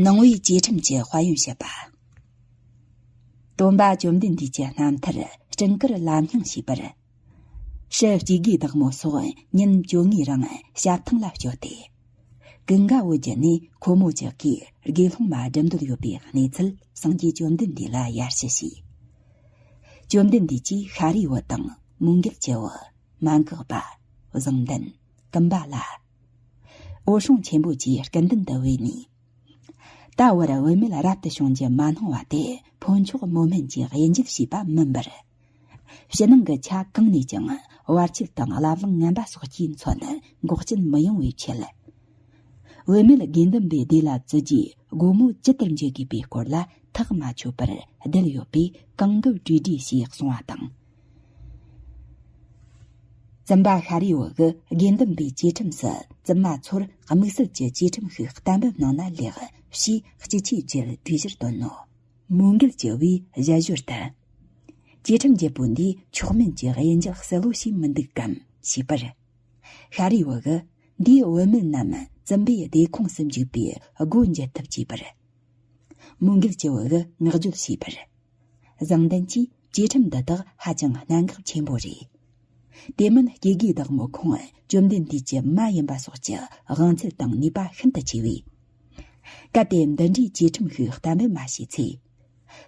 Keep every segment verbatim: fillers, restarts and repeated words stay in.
ནང་པའི་བཅས་ཁྲིམས་ཀྱི་དཔལ་ཡོན་བཤད་པ། སྟོན་པ་བཅོམ་ལྡན་འདས་ཀྱི་རྣམ་ཐར་སྤྲིན་དཀར་ལམ་རྙིང་ཞེས་པར། སྲི་སྤྱིལ་དགའི་བདག་མོ་སོགས་ཉིན་བཅོ་ལྔའི་རིང་ཞབས་ཐང་ལ་བསྐྱོད་དེ། ཀུན་དགའ་བོ་བརྒྱུད་ནས་ཁོ་མོ་ཅག་གིས་དགེ་སློང་མ་སྒྲུབ་འདོད་ཡོད་པའི་གནས་ཚུལ་སངས་རྒྱས་བཅོམ་ལྡན་འདས་ལ་ཡར་ཞུ་བྱས། བཅོམ་ལྡན་འདས་ཀྱིས་ཤཱ་རིའི་བུ་དང་མོའུ་འགལ་གྱི་བུ། མ་འགགས་པ། བཟང་ལྡན། ཀུམ་པ་ལ། འོད་སྲུང་ཆེན་པོ་བཅས་སྐུ་མདུན་དུ་བོས་ནས། ད་བར་བུད་མེད་རབ་ཏུ་བྱུང་རྒྱུ་མ་སྣང་བ་དེ་ཕོ་མཆོག་མོ་སྨན་གྱིས་དབྱེ་འབྱེད་བྱས་པ་མིན་པར། ཕྱི་ནང་གི་ཆ་གང་ནས་ཀྱང་བར་ཆད་དང་བླ་བྲང་ངན་པ་སོགས་ཀྱིས་མཚོན་འགོག་རྐྱེན་མི་ཡོང་བའི་ཆེད། བུད་མེད་དགེ་འདུན་པའི་སྡེ་ལ་བརྩི་རྒྱུའི་སྒོ་མོ་ཇི་ལྟར་འབྱེད་དགོས་པའི་སྐོར་ལ་ཐག་མ་ཆོད་པར་བསྡད་ཡོད་པས་གང་དགོས་དྲིས་དྲིས་ཞེས་གསུང་བ་དང་། བཙུན་པ་ཤཱ་རིའི་བུ་གིས་དགེ་འདུན་པའི་བཅས་ཁྲིམས་སུ་བཙུན་མ་ཚོར་དམིགས་བསལ་གྱི་བཅས་ཁྲིམས་ཤིག་གཏན་འབེབས་གནང་ན་ལེགས་ཞེས་སྤྱི་ཆོས་བརྒྱུད་བསྡུས་གཞིར་བཏོན་ནོ། མོའུ་འགལ་གྱི་བུས་ཞལ་བཞུར་དུ། བཅས་ཁྲིམས་བརྒྱད་པོ་འདིས་མཆོག་དམན་གྱི་དབྱེ་འབྱེད་གསལ་བོ་ཞིག་མི་འདུག་གམ་ཞེས་པར། ཤཱ་རིའི་བུ་གིས་འདིས་བུད་མེད་རྣམས་བཙུན་པའི་སྡེ་ཁོངས་སུ་འཇུག་པའི་སྒོ་འབྱེད་ཐབས་བྱས་པར། མོའུ་འགལ་གྱི་བུ་གིས་བསྔགས་བརྗོད་བྱས་པར། བཟང་ལྡན་གྱིས་བཅས་ཁྲིམས་འདི་དག་ཧ་ཅང་གནད་འགག་ཆེན་པོ་རེད། དེ་མིན་སྤྱིལ་དགའི་བདག་མོ་ཁོང་བཅོམ་ལྡན་འདས་ཀྱི་མ་ཡིན་པ་སོགས་ཀྱི་དབང་ཚད་དང་ནུས་པ་ཤིན་ཏུ་ཆེ་བས། གལ་ཏེ་འདི་འདྲའི་བཅས་ཁྲིམས་ཤིག་གཏན་འབེབས་མ་བྱས་ཚེ།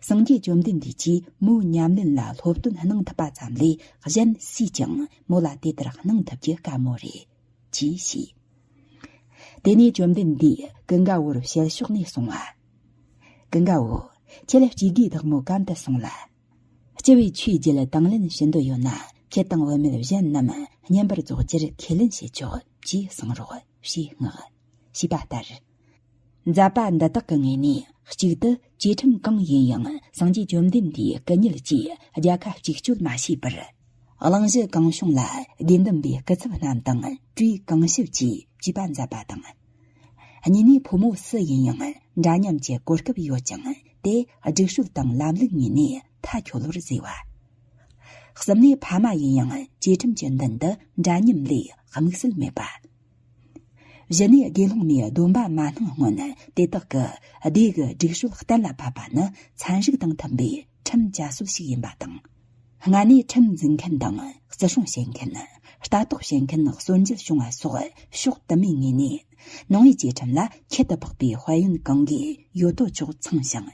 སངས་རྒྱས་བཅོམ་ལྡན་འདས་ཀྱིས་མོའི་ཉམས་ལེན་ལ་སློབ་སྟོན་གནང་ཐུབ་པ་ཙམ་ལས་གཞན་སུས་ཀྱང་མོ་ལ་དེ་ལྟར་གནང་ཐུབ་རྒྱུ་དཀའ་མོ་རེད། ཅེས་ཞུས། དེ་ནས་བཅོམ་ལྡན་འདས་ཀུན་དགའ་བོར་ཞལ་ཕྱོགས་ནས་གསུང་བ། ཀུན་དགའ་བོ། ཁྱེད་སྤྱིལ་དགའི་བདག་མོ་གམ་དུ་སོང་ལ། སྤྱི་བོས་ཆོས་བརྒྱད་དང་ལེན་བྱེད་འདོད་ཡོད་ན་ཁྱེད་དང་བུད་མེད་གཞན་རྣམས་བསྙེན་པར་རྫོགས་རྒྱུར་ཁས་ལེན་བྱེད་ཆོག་ཅེས་གསུངས་རོགས་ཞེས་བསྔགས། ཞེས་པ་ལྟར། མཛད་པ་འདི་དག་གི་ངོས་ནས་གཅིག་ཏུ་བཅས་ཁྲིམས་གང་ཡིན་ཡང་སངས་རྒྱས་བཅོམ་ལྡན་འདས་སྐུ་ཉིད་ཀྱིས་རྒྱལ་ཁ་གཅིག་གཅོད་མ་བྱས་པར། གླེང་གཞི་གང་བྱུང་ལ་དགེ་འདུན་པའི་སྐུ་ཚབ་རྣམས་དང་གྲོས་གང་ཞིབ་ཀྱིས་བཅས་པ་མཛད་པ་དང་། གཉིས་ནས་ཕོ་མོ་སུ་ཡིན་ཡང་འདྲ་མཉམ་གྱི་གོ་སྐབས་ཡོད་ཀྱང་དེ་སྒྲིག་སྲོལ་དང་ལམ་ལུགས་ངོས་ནས་མཐའ་འཁྱོལ་བར་བཟོས་པ། གསུམ་ནས་ཕ་མ་ཡིན་ཡང་བཅས་ཁྲིམས་ཀྱི་མདུན་དུ་འདྲ་མཉམ་ལས་དམིགས་བསལ་མེད་པ། བཞི་ནས་དགེ་སློང་མའི་སྡོམ་པ་མ་སྣང་སྔོན་དེ་དག་གི་སྡེ་གི་སྒྲིག་སྲོལ་གཏན་ལ་ཕབ་པ་ནི་ཚན་རིག་དང་མཐུན་པའི་ཁྲིམས་བཅའ་སྲོལ་ཞིག་ཡིན་པ་དང་། ལྔ་ནས་ཁྲིམས་འཛིན་མཁན་དང་བརྩི་སྲུང་བྱེད་མཁན། ལྟ་རྟོག་བྱེད་མཁན་གསོན་འཇལ་བྱུང་བ་སོགས་ཕྱོགས་དུ་མའི་ངོས་ནས་ནང་པའི་བཅས་ཁྲིམས་ལ་ཁྱད་དུ་འཕགས་པའི་དཔལ་ཡོན་གང་གིས་ཡོད་དོ་ཅོག་ཚང་ཞིང་།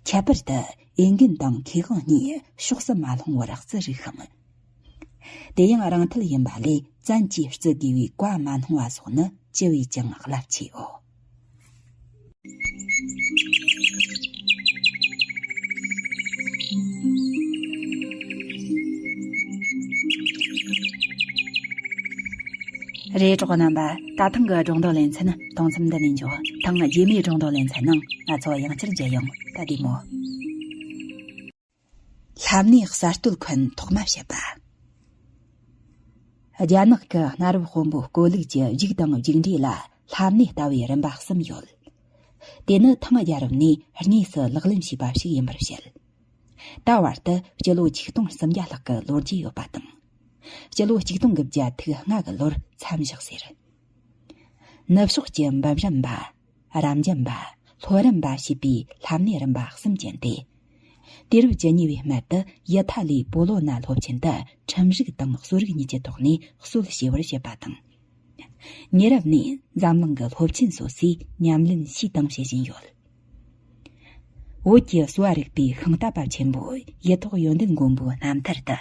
ཁྱད་པར་དུ་འོས་འགན་དང་ཁེ་དབང་གཉིས་ཕྱོགས་སུ་མ་ལྷུང་བར་བརྩི་རིགས་ཤིང་། དེ་ཡང་རང་འཐད་ཡིན་པ་ལས་བཙན་གྱིས་བརྩི་དགོས་པའི་བཀའ་མ་སྣང་བ་སོགས་ནི་ཅི་བས་ཀྱང་རླབས་ཆེའོ། རེད། གྲོགས་རྣམ་པ། ད་ཐེངས་ཀྱི་སྒྲོག་འདོན་ལེ་ཚན་གཏོང་མཚམས་འདི་ནས་འཇོག་ཐེངས་རྗེས་མའི་སྒྲོག་འདོན་ལེ་ཚན་ནང་ང་ཚོ་ཡང་བསྐྱར་མཇལ་ཡོང་། ད་བདེ་མོ། ལྷ་གནས་གསར་གཏོད་མཁན་ཐོག་མ་བཤད་པ། རྒྱ་ནག་གི་གནའ་རབས་དཔོན་པོའི་བཀོད་ལུགས་ཀྱི་རྒྱུགས་དང་རྒྱུགས་འབྲས་ལ་ལྷ་གནས་ལྟ་བའི་རིམ་པ་གསུམ་ཡོད། དེ་ནི་ཐང་རྒྱལ་རབས་ནས་དངོས་སུ་ལག་ལེན་བྱས་པ་ཞིག་ཡིན་པར་བཤད། ད་བར་དུ་སྤྱི་ལོ་ཆིག་སྟོང་སུམ་བརྒྱ་ལྷག་གི་ལོ་རྒྱུས་ཡོད་པ་དང་། སྤྱི་ལོ་ཆིག་སྟོང་དགུ་བརྒྱ་ཐིག་ལྔ་གི་ལོར་མཚམས་བཞག་ཟེར། ནུབ་ཕྱོགས་ཀྱི་འབུམ་རམས་པ། རབ་འབྱམས་པ། ལྷོ་རམས་པ་ཞེས་པའི་ལྷ་གནས་རིམ་པ་གསུམ་ཅན་ཏེ། དུས་རབས་བཅུ་གཉིས་པའི་སྨད་དུ་ཡུ་ཐ་ལའི་པོ་ལོ་ན་སློབ་ཆེན་དུ་ཁྲིམས་རིག་དང་གསོ་རིག་གཉིས་ཀྱི་ཐོག་ནས་སྲོལ་ཕྱེ་བར་བྱེད་པ་དང་། ཉེ་རབས་ནས་འཛམ་གླིང་གི་སློབ་ཆེན་སོ་སོས་ཉམས་ལེན་བྱས་དང་བྱེད་བཞིན་ཡོད། བོད་ཀྱི་གསོ་བ་རིག་པའི་ཤིང་རྟ་པ་ཆེན་པོ་ཡེ་ཐོག་ཡོན་ཏན་མགོན་པོའི་རྣམ་ཐར་དུ།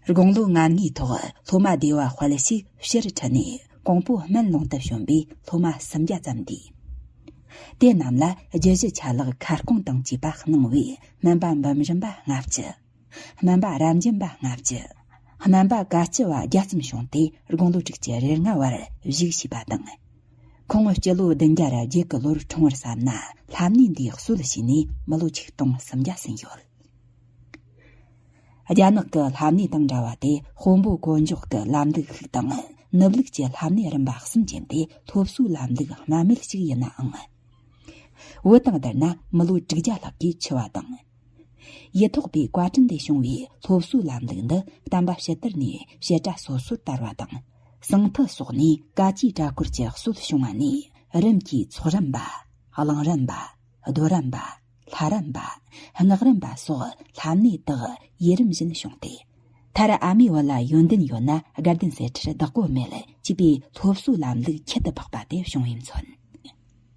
དགུང་ལོ་ང་ལྔའི་ཐོག་སློབ་མ་སྡེ་བ་དཔལ་ཞིག་ཕྱིར་ཁྲིད་ནས་ཀོང་པོ་སྨན་ལུང་དུ་བྱོན་པའི་སློབ་མ་སུམ་བརྒྱ་ཙམ་འདུས། དེ་རྣམས་ལ་རྒྱུད་བཞི་ཆ་ལག་ཁ་སྐོང་དང་བཅས་པ་གནང་བས་སྨན་པ་འབུམ་རམས་པ་ལྔ་བཅུ། སྨན་པ་རབ་འབྱམས་པ་ལྔ་བཅུ། སྨན་པ་དཀའ་སྤྱད་པ་བརྒྱ་ཙམ་བྱུང་སྟེ་དགུང་ལོ་དྲུག་ཅུ་རེ་ལྔ་བར་བཞུགས་བྱས་པ་དང་། ཁོང་སྤྱི་ལོ་བདུན་བརྒྱ་ར་བརྒྱད་ཀྱི་ལོར་འཁྲུངས་པར་བསམ་ན་ལྷ་གནས་འདིའི་སྲོལ་ཕྱེས་ནས་མི་ལོ་ཆིག་སྟོང་སུམ་བརྒྱ་ཟིན་ཡོད། རྒྱ་ནག་གི་ལྷ་གནས་དང་འདྲ་བ་དེ་དཔོན་པོ་དཀོན་མཆོག་གི་ལམ་ལུགས་ཤིག་དང་ནུབ་ལུགས་ཀྱི་ལྷ་གནས་རིམ་པ་གསུམ་ཅན་དེ་སློབ་གསོའི་ལམ་ལུགས་རྨ་མེད་ཅིག་ཡིན་ནའང་། བོད་དང་བསྡུར་ན་མི་ལོ་དྲུག་བརྒྱ་ལྷག་གིས་འཆི་བ་དང་། ཡེ་ཐོག་པའི་བཀའ་དྲིན་ལས་བྱུང་བའི་སློབ་གསོའི་ལམ་ལུགས་འདི་བསྟན་པ་ཕྱི་དར་ནས་བྱེ་བྲག་སོ་སོར་དར་བ་དང་། ཟངས་མཐིལ་སོགས་ནས་བཀའ་བཅུའི་གྲྭ་སྐོར་གྱི་སྲོལ་བྱུང་བ་ནས་ རིམ་གྱིས་ཚོགས་རམས་པ། གླིང་རམས་པ། རྡོ་རམས་པ། ལྷ་རམས་པ། སྔགས་རམས་པ་སོགས་ལྷ་གནས་དག་ཡུན་རིང་བཞིན་བྱུང་སྟེ། མཐར་ཨ་མེ་བ་ལ་ཡོན་ཏན་ཡོད་ན་དགའ་ལྡན་གསེར་ཁྲིར་བདག་པོ་མེད་ཅེས་པའི་སློབ་གསོའི་ལམ་ལུགས་ཁྱད་དུ་འཕགས་པ་དེ་བྱུང་བས་མཚོན།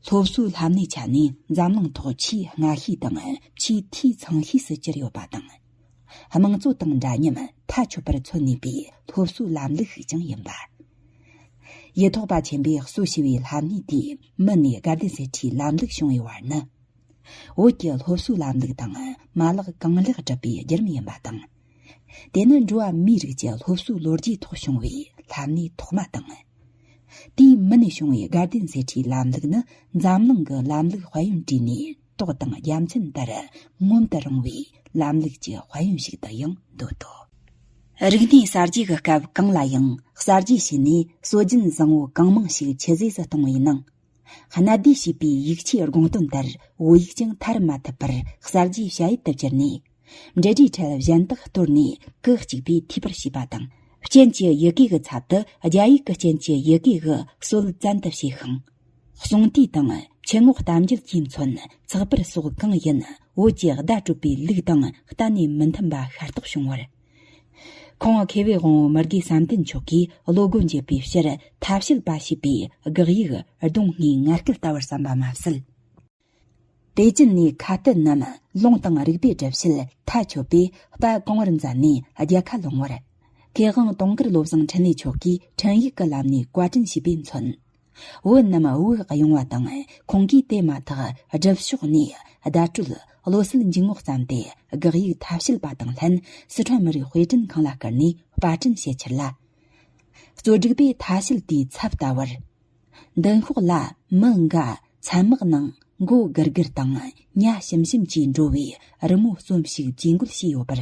སློབ་གསོའི་ལྷ་གནས་ཆ་ནས་འཛམ་གླིང་ཐོག་ཆེས་སྔ་ཤོས་དང་ཆེས་འཐུས་ཚང་ཤོས་སུ་གྱུར་ཡོད་པ་དང་། དམངས་གཙོ་དང་འདྲ་མཉམ་མཐའ་ཆོད་པར་མཚོན་ནུས་པའི་སློབ་གསོའི་ལམ་ལུགས་ཤིག་ཀྱང་ཡིན་པ། ཡིད་ཐོག་པ་ཆེན་པོས་གཙོ་བྱས་པའི་ལྷ་གནས་དེའི་མུ་ནས་དགའ་ལྡན་གསེར་ཁྲིའི་ལམ་ལུགས་བྱུང་བའི་བར་ནི། བོད་ཀྱི་སློབ་གསོའི་ལམ་ལུགས་དང་མ་ལག་གང་ལེགས་གྲུབ་པའི་བརྒྱུད་རིམ་ཡིན་པ་དང་། དེ་ནི་འགྲོ་བ་མིའི་རིགས་ཀྱི་སློབ་གསོའི་ལོ་རྒྱུས་ཐོག་བྱུང་བའི་ལྷ་གནས་ཐོག་མ་དང་། དེའི་མུ་ནས་བྱུང་བའི་དགའ་ལྡན་གསེར་ཁྲིའི་ལམ་ལུགས་ནི་འཛམ་གླིང་གི་ལམ་ལུགས་དཔལ་ཡོན་བྲིས་ནས་ཏོག་དང་རྒྱལ་མཚན་ལྟར་ངོམ་དུ་རུང་བའི་ལམ་ལུགས་ཀྱི་དཔལ་ཡོན་ཞིག་ཏུ་ཡང་འདོད་དོ། རིག་གནས་གསར་བརྗེ་གི་སྐབས་གང་ལ་ཡང་གསར་བརྗེ་བྱས་ནས་སྲོལ་རྒྱུན་བཟང་བོ་གང་མང་ཞིག་ཆུད་ཟོས་སུ་གཏོང་བའི་ནང་། གནའ་དུས་བྱིས་པའི་ཡིག་ཆའི་དགོངས་དོན་ལྟར་བོད་ཡིག་ཀྱང་མཐར་མ་ཐུབ་པར་གསར་བརྗེའི་བྱ་ཡུལ་དུ་གྱུར་ནས། འབྲེལ་སྒྲའི་ཁྲལ་གཞན་དག་གཏོར་ནས་སྐུ་གཅིག་པས་འཐུས་པར་བྱས་པ་དང་། རྐྱེན་གྱི་ཡི་གེ་གི་ཚབ་ཏུ་རྒྱ་ཡིག་གི་རྐྱེན་གྱི་ཡི་གེ་གི་སྲོལ་བཙན་དུ་བྱས་ཤིང་། གསུང་དུས་དང་ཆུ་ངོགས་གཏམ་རྒྱུད་ཀྱིས་མཚོན་ཚགས་པར་སོགས་གང་ཡིན་བོད་ཀྱི་བརྡ་སྤྲོད་པའི་ལུགས་དང་གཏན་ནས་མི་མཐུན་པ་ཤ་སྟག་བྱུང་བར། ཁོང་མཁས་པའི་དབང་བོ་མི་དགེ་བསམ་གཏན་མཆོག་གིས་བློ་སྒོ་འབྱེད་པའི་ཕྱིར་ཐབས་ཤེས་པ་ཞེས་པའི་དགག་ཡིག་གདོང་ལྔའི་ངར་སྐད་ལྟ་བུར་བརྩམས་པ་མ་ཟད། པེ་ཅིན་ནས་ཁ་གཏད་རྣམས་ལུང་དང་རིགས་པའི་གྲུབ་བྱེད་མཐའ་ཆོད་པས་དཔའ་གང་བར་མཛད་ནས་རྒྱལ་ཁ་ལོངས་བར། མཁས་དབང་དུང་དཀར་བློ་བཟང་འཕྲིན་ལས་མཆོག་གིས་འཕྲིན་ཡིག་གི་ལམ་ནས་བཀའ་དྲིན་ཞུས་པས་མཚོན། བོད་རྣམས་བོད་གཡུང་བ་དང་ཁོང་གིས་དེ་མ་ཐག་སྒྲུབ་ཕྱོགས་ནས་བརྡ་སྤྲོད་བློ་གསལ་འཇུག་ངོགས་བརྩམས་ཏེ། དགག་ཡིག་ཐབས་ཤེས་པ་དང་ལྷན་སི་ཁྲོན་མི་རིགས་དཔེ་སྐྲུན་ཁང་ལ་བསྐུར་ནས་པར་སྐྲུན་བྱེད་ཕྱིར་ལ། གཙོ་སྒྲིག་པས་ཐ་ཤལ་དེའི་ཚབ་ལྟ་བུར། མདུན་ཤོག་ལ་མི་འགའ་མཚན་དམག་ནང་མགོ་སྒུར་སྒུར་དང་ཉ་ཞིམ་ཞིམ་གྱིས་འགྲོ་བའི་རི་མོ་གསོན་ཞིག་ཇུས་འགོད་བྱས་ཡོད་པར།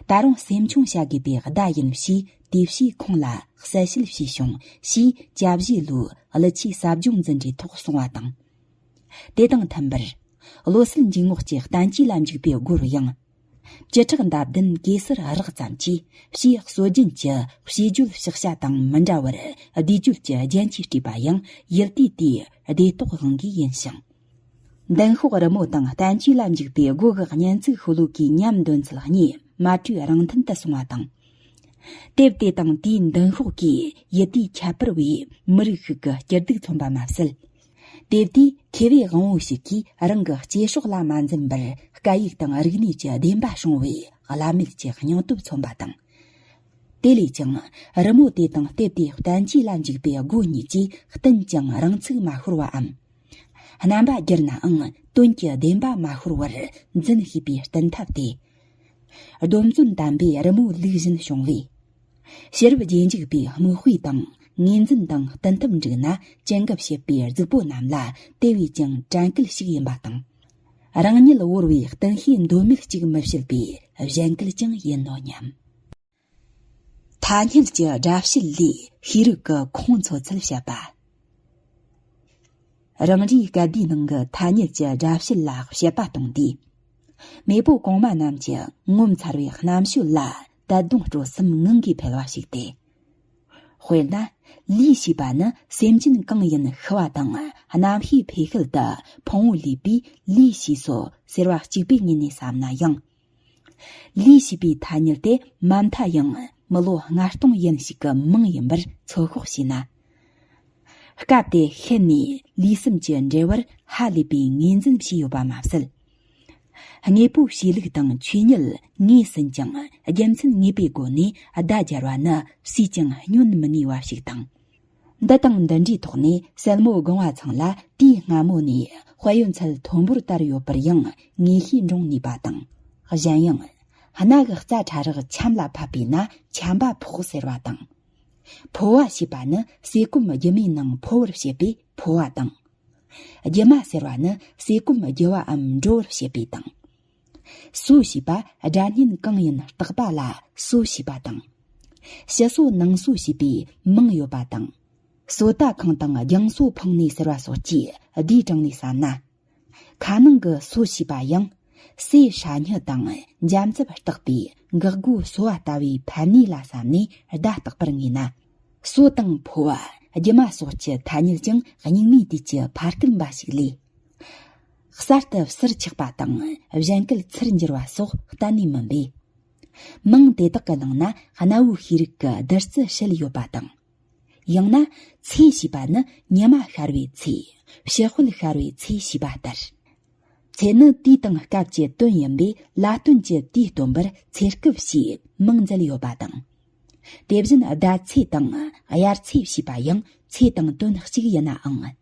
ད་རུང་སེམས་ཆུང་བྱ་དགོས་པའི་བརྡ་ཡིན་ཞེས་དེ་བྱས་ཁོང་ལ་གསལ་བཤད་བྱས་བྱུང་ཞེས་ཅ་བཞིའི་ལོའི་ཀླུ་ཆུའི་ཟབ་སྦྱོང་འཛིན་གྲྭའི་ཐོག་གསུངས་པ་དང་། དེ་དང་མཐུན་པར། བློ་གསལ་འཇུག་ངོགས་ཀྱི་བསྟན་བཅོས་ལ་འཇུག་པའི་སྒོ་རུ་ཡང་། བཅུ་ཕྲག་འདབ་ལྡན་གེ་སར་རགས་ཙམ་གྱིས་ཕྱིའི་སྲོལ་རྒྱུན་གྱི་བྱིས་རྒྱུད་ཕྱག་བྱ་དང་མི་འདྲ་བར་བསྡུས་བརྗོད་ཀྱི་རྒྱན་གྱིས་སྤྲས་པ་ཡང་ཡུལ་དུས་དེའི་སྡེ་ཐོག་དབང་གིས་ཡིན་ཞིང་། མདུན་ཤོག་རི་མོ་དང་བསྟན་བཅོས་ལ་འཇུག་པའི་སྒོ་གི་སྙན་ཚིག་ཤོ་ལོ་ཀའི་ཉམས་འདོན་ཚུལ་གཉིས་མ་བྲོས་རང་མཐུན་དུ་སོང་བ་དང་། དེབ་དེ་དང་དེའི་མདུན་ཤོག་གིས་ཡུལ་དུས་ཁྱད་པར་བའི་མི་རིགས་ཤིག་གི་སྐྱིད་སྡུག་མཚོན་པ་མ་ཟད། དེབ་དེས་མཁས་པའི་དབང་བོ་ཞིག་གིས་རང་གི་སྐྱེ་སྲོག་ལ་མ་འཛེམ་པར་སྐད་ཡིག་དང་རིག་གནས་ཀྱི་བདེན་པ་སྲུང་བའི་བླ་མེད་ཀྱི་སྙིང་སྟོབས་མཚོན་པ་དང་། དེ་ལས་ཀྱང་། རི་མོ་དེ་དང་དེབ་དེའི་བསྟན་བཅོས་ལ་འཇུག་པའི་སྒོ་གཉིས་ཀྱིས་བསྟུན་ཀྱང་རང་ཚུགས་མ་ཤོར་བའམ། རྣམ་པ་བསྒྱུར་ནའང་དོན་གྱི་བདེན་པ་མ་ཤོར་བར་འཛིན་ཤེས་པའི་བསྟུན་ཐབས་ཏེ། སྡོམ་བརྩོན་དམ་པའི་རི་མོའི་ལུགས་བཞིན་བྱུང་བས། ཕྱི་རབས་རྗེས་འཇུག་པའི་མིག་དཔེ་དང་ངོས་འཛིན་དང་བསྟུན་ཐབས་འགྲིག་ན་ཅི་འགབ་བྱེད་པའི་གཟུགས་པོ་རྣམས་ལ་དེ་བས་ཀྱང་དྲན་སྐུལ་ཞིག་ཡིན་པ་དང་། རང་ཉིད་བོར་བའི་གཏམ་ཤེས་འདོད་མེད་ཅིག་མི་བྱེད་པའི་གཞན་སྐད་ཀྱང་ཡིན་ནོ་སྙམ། ཐ་སྙད་ཀྱི་སྒྲ་བཤད་ལས་ཤེས་རིག་གི་ཁོང་མཚོན་ཚུལ་བཤད་པ། རང་རེའི་སྐད་བརྡའི་ནང་གི་ཐ་སྙད་ཀྱི་སྒྲ་བཤད་ལ་དཔྱད་པ་གཏོང་དུས། མེས་པོ་གོང་མ་རྣམས་ཀྱི་ངོ་མཚར་བའི་རྣམ་དཔྱོད་ལ་དད་གདུང་སྤྲོ་སེམས་ངང་གིས་འཕེལ་བ་ཞིག་སྟེ། དཔེར་ན། ལུས་ཞེས་པ་ནི་སེམས་ཅན་གང་ཡིན་ཤི་བ་དང་རྣམ་ཤེས་འཕོས་ཤུལ་དུ་ཕུང་བོ་ལུས་པས་ལུས་ཞེས་སོ་ཟེར་བ་གཅིག་པའི་ངོས་ནས་བསམ་ན་ཡང་། ལུས་ཞེས་པའི་ཐ་སྙད་དེ་མ་མཐའ་ཡང་མི་ལོ་ལྔ་སྟོང་ཡན་ཞིག་གི་མིང་ཡིན་པར་ཚོད་དཔག་བྱས་ན། སྐབས་དེ་ཤི་ནས་ལུས་སེམས་ཀྱི་འབྲེལ་བར་ཧ་ལས་པའི་ངོས་འཛིན་བྱས་ཡོད་པ་མ་ཟད། དངོས་པོའི་གཤིས་ལུགས་དང་ཆོས་ཉིད་ངོས་ཟིན་ཀྱང་རྒྱུ་མཚན་ངེས་པའི་སྒོ་ནས་བརྡ་སྦྱར་བ་ནི་སུས་ཀྱང་བསྙོན་མི་ནུས་པ་ཞིག་དང་། འདི་དང་འདི་འདྲའི་ཐོག་ནས་སྲས་མོ་སྒང་བ་ཚང་ལ་དུས་སྔ་མོ་ནས་དཔལ་ཡོན་ཚད་མཐོན་པོར་དར་ཡོད་པར་ཡང་ངེས་ཤེས་འདྲོངས་ནུས་པ་དང་། གཞན་ཡང་། སྣ་གི་རྩ་ཕྲ་རགས་ཆམ་ལ་ཕབ་པས་ན་ཆམ་པ་ཕོག་ཟེར་བ་དང་། ཕོ་བ་ཞེས་པ་ནི་ཟས་སྐོམ་རྒྱུ་མའི་ནང་ཕོ་བར་བཤད་པས་ཕོ་བ་དང་། རྒྱུ་མ་ཟེར་བ་ནི་ཟས་སྐོམ་རྒྱུ་བའམ་འགྲོ་བར་བཤད་པས་དང་། སོ་ཞེས་པ་སྒྲ་སྙན་གང་ཡིན་བརྟག་པ་ལ་སོ་ཞེས་པ་དང་། ཕྱི་སོ་ནང་སོ་ཞེས་པའི་མིང་ཡོད་པ་དང་། སོ་ད་ཁང་དང་རྒྱང་སོ་འཕངས་ནས་ཟེར་བ་སོགས་ཀྱིས་བསྡུས་དྲངས་ནས་བསམ་ན། ཁ་ནང་གི་སོ་ཞེས་པ་ཡང་། སའི་སྲ་སྙི་དང་འཇམ་རྩུབ་བརྟག་པའི་འགག་སྒོའི་སོ་བ་ལྟ་བུའི་ཕན་ནུས་ལ་བསམ་ནས་བརྡ་བརྟག་པར་ངེས་ན། སོ་དང་ཕོ་བ། སྒྱུ་མ་སོགས་ཀྱི་ཐ་སྙད་ཀྱང་རྙིང་མའི་དུས་ཀྱི་ཕ་སྐད་འབའ་ཞིག་ལས། གསར་དུ་ཕྱིར་ཆགས་པ་དང་གཞན་སྐད་ཚུར་འགྱུར་བ་སོགས་གཏན་ནས་མིན་པས། མིང་དེ་དག་གི་ནང་ན་གནའ་བོའི་ཤེས་རིག་གི་བསྡུར་ཚུལ་བཤད་ཡོད་པ་དང་། ཡང་ན་ཚེ་ཞེས་པ་ནི་ཉི་མ་ཤར་བའི་ཚེ། ཕྱི་དཔལ་ཤར་བའི་ཚེ་ཞེས་པ་ལྟར། ཚེ་ནི་དུས་དང་སྐབས་ཀྱི་དོན་ཡིན་པས། ལ་དོན་གྱི་དུས་སྟོན་པར་ཚེ་སྐབས་ཞེས་མིང་མཛད་ཡོད་པ་དང་། དེ་བཞིན་ཟླ་ཚེས་དང་དབྱར་ཚེས་ཞེས་པ་ཡང་ཚེ་དང་དོན་གཅིག་ཡིན་ནའང་།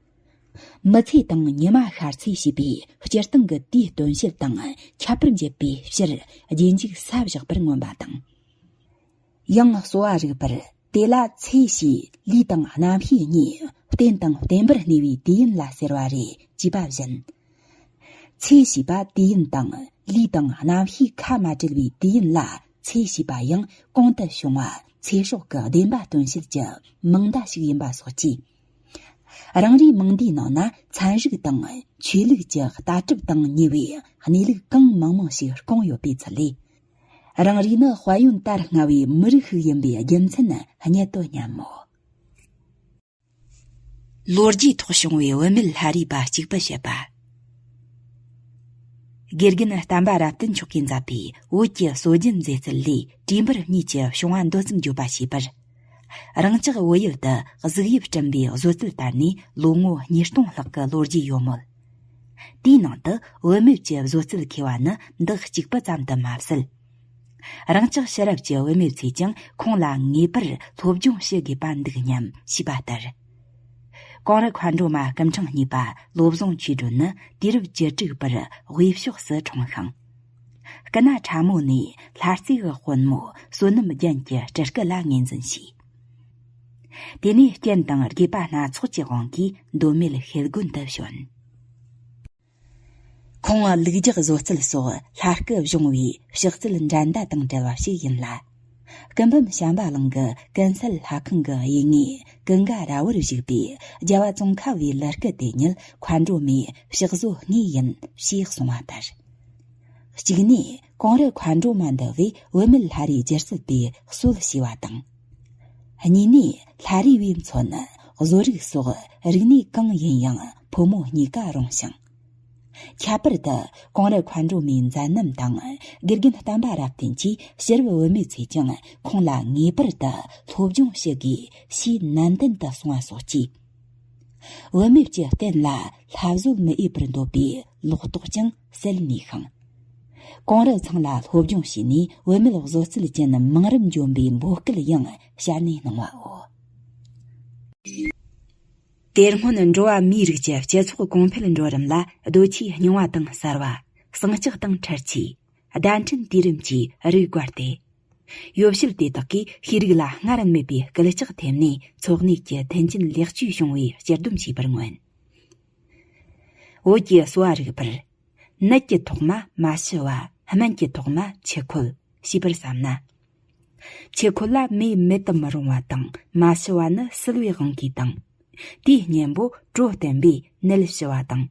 མི་ཚེ་དང་ཉི་མ་ཤར་ཚེས་ཞེས་པའི་སྤྱིར་བཏང་གི་དུས་སྟོན་བཤད་དང་ཁྱད་པར་འབྱེད་པའི་ཕྱིར། རྗེས་འཇུག་ས་བཞག་པར་མངོན་པ་དང་། ཡང་གསོ་བ་རིག་པར། དེ་ལ་ཚེ་ཞེས་ལུས་དང་རྣམ་ཤེས་གཉིས་བརྟེན་དང་བརྟེན་པར་གནས་པའི་དུས་ཡུན་ལ་ཟེར་བ་རེད་ཅེས་པ་བཞིན། ཚེ་ཞེས་པ་དུས་ཡུན་དང་ལུས་དང་རྣམ་ཤེས་ཁ་མ་བྲལ་བའི་དུས་ཡུན་ལ་ཚེ་ཞེས་པ་ཡང་གོང་དུ་བྱུང་བ་ཚེ་སྲོག་གི་བདེན་པ་སྟོན་བྱེད་ཀྱི་མིང་བརྡ་ཞིག་ཡིན་པ་སོགས་ཀྱིས། རང་རེའི་མིང་འདིའི་ནང་ན་ཚན་རིག་དང་ཆོས་ལུགས་ཀྱི་ལྟ་གྲུབ་དང་ཉེ་བའི་གནས་ལུགས་གང་མང་མང་ཞིག་བསྐུངས་ཡོད་པའི་ཚུལ་ལས། རང་རེ་ནི་དཔལ་ཡོན་དར་སྔ་བའི་མི་རིགས་ཤིག་ཡིན་པའི་རྒྱུ་མཚན་སྙད་དུ་སྙམ་མོ། ལོ་རྒྱུས་ཐོག་བྱུང་བའི་བུད་མེད་ལྷ་རིས་པ་གཅིག་པུ་བཤད་པ། དགེ་རྒན་བསྟན་པ་རབ་བརྟན་མཆོག་གིས་མཛད་པའི་བོད་ཀྱི་སྲོལ་རྒྱུན་མཛེས་རྩལ་ལས་བྲིས་འབུར་གཉིས་ཀྱི་བྱུང་བ་འདི་ཙམ་བརྗོད་པ་བྱས་པར། རང་ཅག་བོད་ཡུལ་དུ་གཟུགས་དབྱིབས་བསྐྲུན་པའི་བཟོ་རྩལ་དར་ནས་ལོ་ངོ་ཉིས་སྟོང་ལྷག་གི་ལོ་རྒྱུས་ཡོད་མོད། དེའི་ནང་དུ་བུད་མེད་ཀྱི་བཟོ་རྩལ་མཁས་པ་ནི་འདི་གཅིག་པུ་ཙམ་དུ་མ་ཟད། རང་ཅག་ཕྱི་རབས་ཀྱི་བུད་མེད་ཚོས་ཀྱང་ཁོང་ལ་ངེས་པར་སློབ་སྦྱོང་བྱེད་དགོས་པ་འདུག་སྙམ་ཞུས་པ་ལྟར། ཀོང་རི་མཁའ་འགྲོ་མ་སྐུ་ཕྲེང་གཉིས་པ་བློ་བཟང་ཆོས་སྒྲོན་ནི་དུས་རབས་བཅུ་དྲུག་པར་དབུས་ཕྱོགས་སུ་འཁྲུངས་ཤིང་། སྐུ་ན་ཕྲ་མོ་ནས་ལྷ་རྩེ་གི་དཔོན་མོ་བསོད་ནམས་རྒྱན་གྱི་སྤྲུལ་སྐུ་ལ་ངོས་འཛིན་བྱས། དེ་ནས་རྐྱེན་དང་དགོས་པ་སྣ་ཚོགས་ཀྱི་དབང་གིས་མདོ་སྨད་ཤེལ་དགོན་དུ་བྱོན། ཁོང་ལུག་རྒྱག་བཟོ་རྩལ་སོགས་ལྷ་སྐུ་གཞུང་བའི་ཕྱག་རྩལ་འགྲན་ཟླ་དང་བྲལ་བ་ཞིག་ཡིན་ལ། སྐུ་འབུམ་བྱམས་པ་གླིང་གི་ཀུན་གསལ་ལྷ་ཁང་གི་དབྱིག་ངོས་ཀུན་དགའ་ར་བར་བཞུགས་པའི་རྒྱལ་བ་ཙོང་ཁ་བའི་ལི་སྐུ་དེ་ཉིད་མཁའ་འགྲོ་མའི་ཕྱག་བཟོ་དངོས་ཡིན་ཞེས་གསུངས་པ་ལྟར། གཅིག་ནས་ཀོང་རི་མཁའ་འགྲོ་མ་འདི་བས་བུད་མེད་ལྷ་རིས་སྒྱུ་རྩལ་དེ་སྲོལ་ཕྱེས་པ་དང་། གཉིས་ནས་ལྷ་རིས་པའི་མཚོན་བཟོ་རིག་སོགས་རིག་གནས་གང་ཡིན་ཡང་ཕོ་མོ་གཉིས་ཀ་རུང་ཞིང་། ཁྱད་པར་དུ་ཀོང་རི་མཁའ་འགྲོ་མའི་མཛད་རྣམ་དང་དགེ་རྒན་བསྟན་པ་རབ་བརྟན་གྱིས་ཕྱི་རབས་བུད་མེད་ཚོས་ཀྱང་ཁོང་ལ་ངེས་པར་དུ་སློབ་སྦྱོང་བྱེད་དགོས་ཞེས་ནན་ཏན་དུ་གསུངས་པ་སོགས་ཀྱིས། བུད་མེད་ཀྱི་རྟེན་ལ་ལྷ་བཟོ་མི་འོས་པར་འདོད་པའི་ལོག་རྟོག་ཀྱང་སེལ་ནུས་ཤིང་། ཀོང་རི་ཚང་ལ་སློབ་སྦྱོང་བྱས་ནས་བུད་མེད་བཟོ་རྩལ་ཅན་མང་རབས་འཇོམས་པའི་འབོད་སྐུལ་ཡང་ཞལ་ནས་གནང་བའོ། དེ་སྔོན་འགྲོ་བ་མིའི་རིགས་ཀྱི་སྤྱི་ཚོགས་གོང་འཕེལ་འགྲོ་རིམ་ལ་རྡོ་ཆས་རྙིང་བ་དང་གསར་བ། ཟིང་ལྕགས་དང་འཕྲུལ་ཆས། བརྡ་འཕྲིན་དུས་རིམ་གྱིས་རིགས་བགར་ཏེ། ཡོ་བྱད་དེ་དག་གིས་ཤེས་རིག་ལ་སྔར་མེད་པའི་སྐུལ་ལྕག་ཐེབས་ནས་འཚོ་གནས་ཀྱི་མཐུན་རྐྱེན་ལེགས་བཅོས་བྱུང་བའི་སྤྱི་སྡོམ་བྱས་པར་མངོན། བོད་ཀྱི་གསོ་བ་རིག་པར། ནད་ཀྱི་ཐོག་མ་མ་ཤི་བ། སྨན་གྱི་ཐོག་མ་ཆུ་ཁོལ་ཞེས་པར་བསམ་ན། ཆུ་ཁོལ་ལ་མེ་མེད་དུ་མི་རུང་བ་དང་། མ་ཤི་བ་ནི་བསིལ་བའི་དབང་གིས་དང་། དེའི་གཉེན་པོ་གྲོ་བསྟེན་པས་ནད་ཞི་བ་དང་།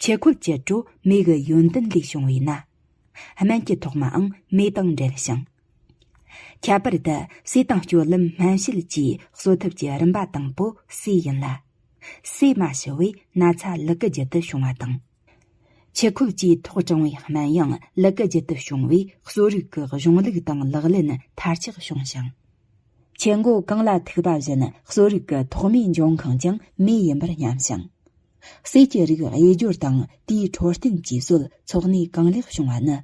ཆུ་ཁོལ་གྱི་གྲོ་མེ་གི་ཡོན་ཏན་ལས་བྱུང་བས་ན། སྨན་གྱི་ཐོག་མའང་མེ་དང་འབྲེལ་ཞིང་། ཁྱད་པར་དུ་ཟས་དང་སྤྱོད་ལམ་སྨན་དཔྱད་ཀྱི་གསོ་ཐབས་ཀྱི་རིམ་པ་དང་པོ་ཟས་ཡིན་ལ། ཟས་མ་ཞི་བས་ན་ཚ་ལུ་གུ་རྒྱུད་དུ་བྱུང་བ་དང་། ཆུ་ཁོལ་གྱིས་ཐོག་དྲངས་པའི་སྨན་ཡང་ལུ་གུ་རྒྱུད་དུ་བྱུང་བས་གསོ་རིག་གི་གཞུང་ལུགས་དང་ལག་ལེན་མཐར་ཆགས་བྱུང་ཞིང་། ཆུ་མགོ་གངས་ལ་ཐུག་པ་བཞིན་གསོ་རིག་གི་ཐོག་མའི་འབྱུང་ཁུངས་ཀྱང་མེ་ཡིན་པར་སྙམ་ཞིང་། ཟས་ཀྱི་རིགས་དབྱེ་སྦྱོར་དང་དེའི་འཕྲོད་བསྟེན་གྱིས་སྲོལ་འཚོ་གནས་གང་ལེགས་བྱུང་བ་ནི།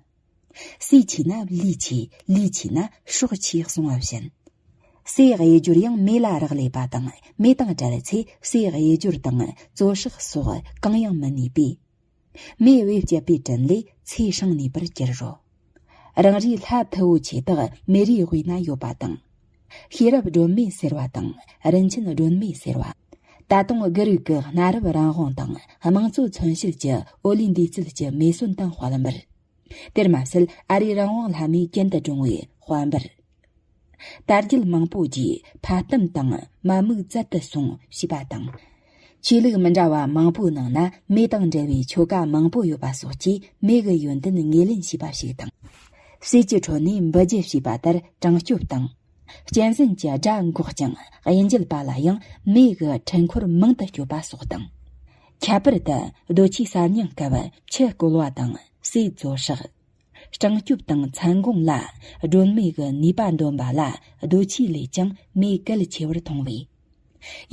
ཟས་ཆེ་ན་ལུས་ཆེ། ལུས་ཆེ་ན་སྲོག་ཆེ་གསུངས་པ་བཞིན། ཟས་དབྱེ་སྦྱོར་ཡང་མེ་ལ་རག་ལས་པ་དང་མེ་དང་བྲལ་ཚེ་ཟས་དབྱེ་སྦྱོར་དང་བཙོ་བསྲེག་སོགས་གང་ཡང་མི་ནུས་པས། མེས་འོད་བསྐྱེད་པའི་དྲིན་ལས་ཚེ་སྲིང་ནུས་པར་གྱུར་རོ། རང་རེའི་ལྷ་མཐུ་བོ་ཆེ་དག་མེ་རིའི་དབུས་ན་ཡོད་པ་དང་། ཤེས་རབ་སྒྲོན་མེ་ཟེར་བ་དང་རིན་ཆེན་སྒྲོན་མེ་ཟེར་བ། ད་དུང་དགུ་རིགས་ཀྱི་གནའ་རབས་རང་དབང་དང་དམངས་གཙོ་མཚོན་བྱེད་ཀྱི་ཨོ་ལི་འདུས་ཚུལ་གྱི་མེ་ཟོན་དང་དཔལ་འབར། དེར་མ་ཟད་ཨ་རིའི་རང་དབང་ལྷ་མོའི་གྱེན་དུ་བཀྲོངས་པའི་དཔལ་འབར། དར་རྒྱས་མང་པོ་རྒྱས། ཕ་གཏམ་དང་མ་མིག་བཙལ་དུ་སོང་ཞེས་པ་དང་། ཆོས་ལུགས་མི་འདྲ་བ་མང་པོའི་ནང་ན་མེ་དང་འབྲེལ་བའི་ཆོ་ག་མང་པོ་ཡོད་པ་སོགས་ཀྱིས་མེ་གི་ཡོན་ཏན་ངོས་ལེན་བྱས་པ་ཞིག་དང་། ཟས་ཀྱི་ཁྲོད་ནས་འབུལ་རྒྱུ་ཞེས་པ་ལྟར་དྲང་སྐྱོབ་དང་། གཅན་གཟན་གྱི་སྒྲ་འགོག་ཅིང་དབྱེ་འབྱེད་པ་ལ་ཡང་མེ་གི་འཕྲུལ་འཁོར་མང་དུ་སྤྱོད་པ་སོགས་དང་། ཁྱད་པར་དུ་རྡོ་ཆས་གསར་རྙིང་སྐབས་ཆུ་བསྐོལ་བ་དང་ཟས་བཙོ་སྲེག། སྲུང་སྐྱོབ་དང་མཚན་གུང་ལ་སྒྲོན་མེ་གི་ནུས་པ་འདོན་པ་ལ་རྡོ་ཆས་ལས་ཀྱང་མེ་གལ་ཆེ་བར་མཐོང་བས།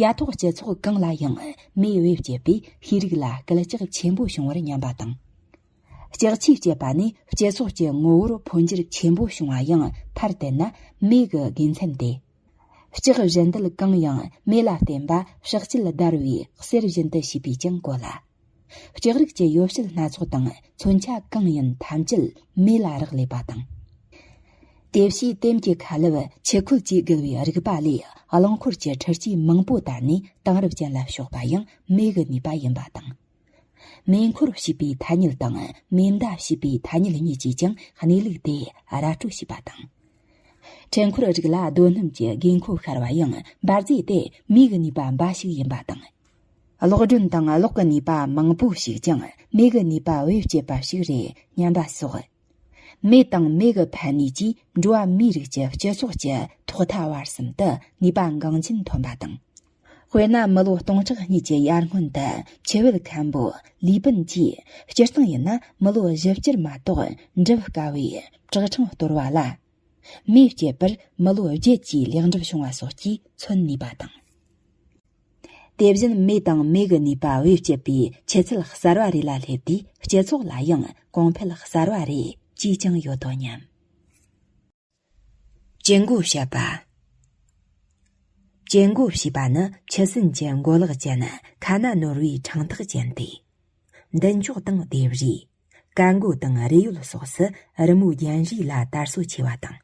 ཡ་ཐོག་སྤྱི་ཚོགས་གང་ལ་ཡང་མེ་བེད་སྤྱད་པས་ཤེས་རིག་ལ་སྐད་ཅིག་ཆེན་པོ་བྱུང་བར་སྙམ་པ་དང་། ལྕགས་ཆས་སྤྱད་པ་ནས་སྤྱི་ཚོགས་ཀྱི་ངོ་བོར་འཕོ་འགྱུར་ཆེན་པོ་བྱུང་བ་ཡང་མཐར་བརྟེན་ན་མེ་གི་དགེ་མཚན་ཏེ། ལྕགས་བཞུ་འདེད་གང་ཡང་མེ་ལ་བརྟེན་པ་བསྲེག་བཅད་བརྡར་བའི་གསེར་བཞིན་དུ་ཤེས་པས་ཀྱང་གོ་ལ། ལྕགས་རིགས་ཀྱི་ཡོ་བྱད་སྣ་ཚོགས་དང་མཚོན་ཆ་གང་ཡིན་ཐམས་ཅད་མེ་ལ་རག་ལས་པ་དང་། དེ་བཞིན་དེམ་གྱི་ཁ་ལེབ་ཆུ་ཁོལ་གྱིས་བརྒལ་བའི་རིག་པ་ལས་རླངས་འཁོར་གྱི་འཕྲུལ་ཆས་མང་པོ་དར་ནས་དེང་རབས་ཅན་ལ་ཕྱོགས་པ་ཡང་མེ་གི་ནུས་པ་ཡིན་པ་དང་། མེ་འཁོར་ཞེས་པའི་ཐ་སྙད་དང་མེ་མདའ་ཞེས་པའི་ཐ་སྙད་གཉིས་ཀྱིས་ཀྱང་གནས་ལུགས་དེ་ར་སྤྲོད་བྱས་པ་དང་། འཕྲུལ་འཁོར་རིགས་ལ་རྡོ་སྣུམ་གྱི་དགོས་མཁོ་ཤར་བ་ཡང་འབར་རྫས་དེ་མེ་གི་ནུས་པ་འབའ་ཞིག་ཡིན་པ་དང་། གློག་སྒྲོན་དང་གློག་གི་ནུས་པ་མང་པོ་ཞིག་ཀྱང་མེ་གི་ནུས་པ་བེད་སྤྱད་པ་ཞིག་རེད་སྙམ་པ་སོགས། མེ་དང་མེ་གི་ཕན་ནུས་ཀྱིས་འགྲོ་བ་མིའི་རིགས་ཀྱི་སྤྱི་ཚོགས་ཀྱི་ཐོག་མཐའ་བར་གསུམ་དུ་ནུས་པ་འགངས་ཆེན་ཐོན་པ་དང་། དཔེར་ན་མི་ལོ་སྟོང་ཕྲག་གཉིས་ཀྱི་ཡར་སྔོན་དུ་ཆུ་བེད་མཁན་པོ་ལི་པིན་གྱིས་སྤྱིར་བཏང་ཡིན་ན་མི་ལོ་བཞི་བཅུར་མ་གཏོགས་འགྲུབ་དཀའ་བའི་བྲག་འཕྲང་གཏོར་བ་ལ། མེ་སྤྱད་པར་མི་ལོ་བརྒྱད་ཀྱིས་ལེགས་འགྲུབ་བྱུང་བ་སོགས་ཀྱིས་མཚོན་ནུས་པ་དང་། དེ་བཞིན་མེ་དང་མེ་གི་ནུས་པ་བེད་སྤྱད་པའི་ཆུ་ཚད་གསར་བ་རེ་ལ་སླེབས་དུས་སྤྱི་ཚོགས་ལ་ཡང་གོང་འཕེལ་གསར་བ་རེ་ཅིས་ཀྱང་ཡོད་དོ་སྙམ། སྐྱེ་འགོ་བཤད་པ། སྐྱེ་འགོ་ཞེས་པ་ནི་ཆུ་སྲིན་གྱི་མགོ་ལག་ཅན་ཁ་ན་ནོར་བུའི་ཕྲེང་ཐག་ཅན་ཏེ། མདུན་ཅོག་དང་ལྡེབས་རིས། ཀ་མགོ་དང་རས་ཡོལ་སོགས་སུ་རི་མོའི་རྒྱན་རིས་ལ་དར་སྲོལ་ཆེ་བ་དང་།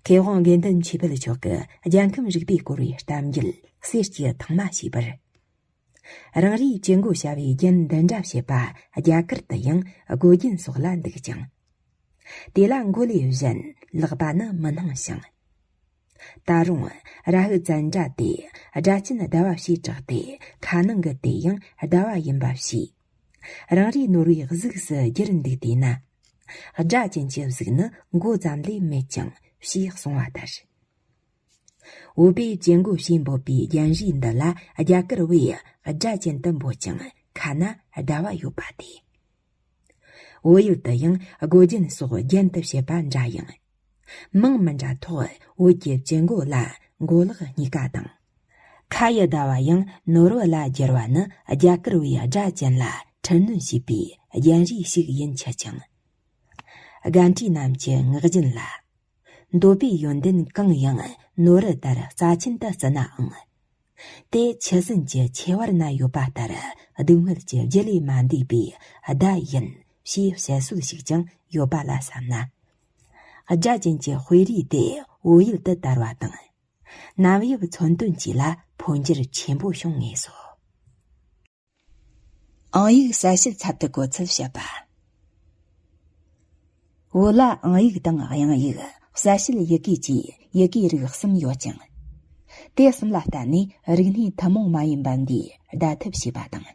མཁས་དབང་དགེ་འདུན་ཆོས་འཕེལ་མཆོག་གིས་རྒྱལ་ཁམས་རིག་པས་བསྐོར་བའི་གཏམ་རྒྱུད་གསེར་གྱི་ཐང་མ་ཞེས་པར། རང་རེའི་སྐྱེ་འགོ་བྱ་བའི་རྒྱན་འདི་འདྲ་བྱེད་པ་རྒྱ་གར་དུ་ཡང་སྒོ་རྒྱན་སོགས་ལ་འདུག་ཅིང་། དེ་ལ་མགོ་ལས་གཞན་ལག་པ་ནི་མི་སྣང་ཞིང་། ད་རུང་ར་ཧུ་ཙན་དྲ་དེ་སྒྲ་གཅན་ཟླ་བ་ཞེས་གྲགས་ཏེ་ཁ་ནང་གི་དེ་ཡང་ཟླ་བ་ཡིན་པ་ཞེས། རང་རེའི་ནོར་བུའི་གཟུགས་སུ་བསྒྱུར་འདུག་དེས་ན། སྒྲ་གཅན་གྱི་གཟུགས་ནི་མགོ་ཙམ་ལས་མེད་ཅིང་ཞེས་གསུངས་པ་ལྟར། བོད་པས་སྐྱེ་འགོ་ཞེས་འབོད་པའི་རྒྱན་རིས་འདི་ལ་རྒྱ་གར་བས་སྒྲ་གཅན་དུ་འབོད་ཅིང་ཁ་ན་ཟླ་བ་ཡོད་པ་སྟེ། བོད་ཡུལ་དུ་ཡང་སྒོ་རྒྱན་སོགས་རྒྱན་དུ་བྱེད་པ་འདྲ་ཡང་། མིང་མི་འདྲ་ཐོག་བོད་ཀྱི་སྐྱེ་འགོ་ལ་མགོ་ལག་གཉིས་ཀ་དང་། ཁ་ཡི་ཟླ་བ་ཡང་ནོར་བུ་ལ་བསྒྱུར་བ་ནི་རྒྱ་གར་བས་སྒྲ་གཅན་ལ་འཕྲུལ་སྣོན་བྱས་པའི་རྒྱན་རིས་ཤིག་ཡིན་ཆ་ཅིང་། དགའ་འབྲས་རྣམས་ཀྱི་ངག་རྒྱུན་ལ། འདོད་པའི་ཡོན་ཏན་གང་ཡང་ནོར་བུ་ལྟར་རྩ་ཆེན་དུ་བརྩི་ནའང་། དེ་ཆུ་སྲིན་གྱི་ཆེ་བར་ན་ཡོད་པ་ལྟར་སྡུག་བསྔལ་གྱི་རྒྱུ་ལས་མ་འདས་པའི་བརྡ་ཡིན་ཞེས་བཤད་སྲོལ་ཞིག་ཀྱང་ཡོད་པ་ལ་བསམ་ན། སྒྲ་གཅན་གྱི་དཔེ་རིས་དེ་བོད་ཡུལ་དུ་དར་བ་དང་། ནམ་ཡབ་མཚོན་དོན་བཅས་ལ་འཕོ་འགྱུར་ཆེན་པོ་བྱུང་ངེས་སོ། ཨང་ཡིག་གསལ་བྱེད་ཚབ་ཏུ་གོ་ཚུལ་བཤད་པ། བོད་ལ་ཨང་ཡིག་དང་དབྱངས་ཡིག་གསལ་བྱེད་ཡི་གེ་བཅས་ཡི་གེའི་རིགས་གསུམ་ཡོད་ཅིང་། དེ་གསུམ་ལ་བརྟེན་ནས་རིག་གནས་ཐུན་མོང་མ་ཡིན་པ་འདིའི་བརྡ་ཐབས་བྱས་པ་དང་།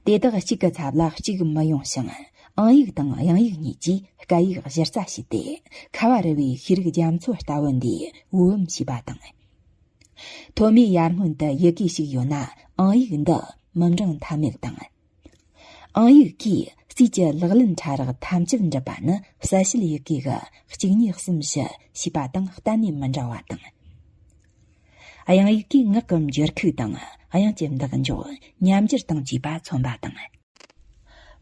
དེ་དག་གཅིག་གི་ཚབ་ལ་གཅིག་མི་ཡོང་ཞིང་། ཨང་ཡིག་དང་དབྱངས་ཡིག་གཉིས་ཀྱིས་སྐད་ཡིག་གཞི་རྩ་བྱས་ཏེ། ཁ་བ་རི་བའི་ཤེས་རིག་རྒྱ་མཚོ་ལྟ་བུ་འདིའི་དབུ་བམ་བྱས་པ་དང་། ཐོན་མིའི་ཡར་སྔོན་དུ་ཡི་གེ་ཞིག་ཡོད་ན་ཨང་ཡིག་འདི་མི་འབྲང་ཐབས་མེད་དང་། ཨང་ཡིག་གིས་རྩིས་ཀྱི་ལག་ལེན་ཕྲ་རགས་ཐམས་ཅད་འགྲུབ་པ་ནི་གསལ་བྱེད་ཡི་གེ་གི་གཅིག་གཉིས་གསུམ་བཞི་ཞེས་པ་དང་གཏན་ནས་མི་འདྲ་བ་དང་། དབྱངས་ཡིག་གིས་ངག་གི་འགྱུར་ཁུག་དང་དབྱངས་ཀྱི་འདེགས་འཇོག་ཉམས་འགྱུར་དང་བཅས་པ་མཚོན་པ་དང་།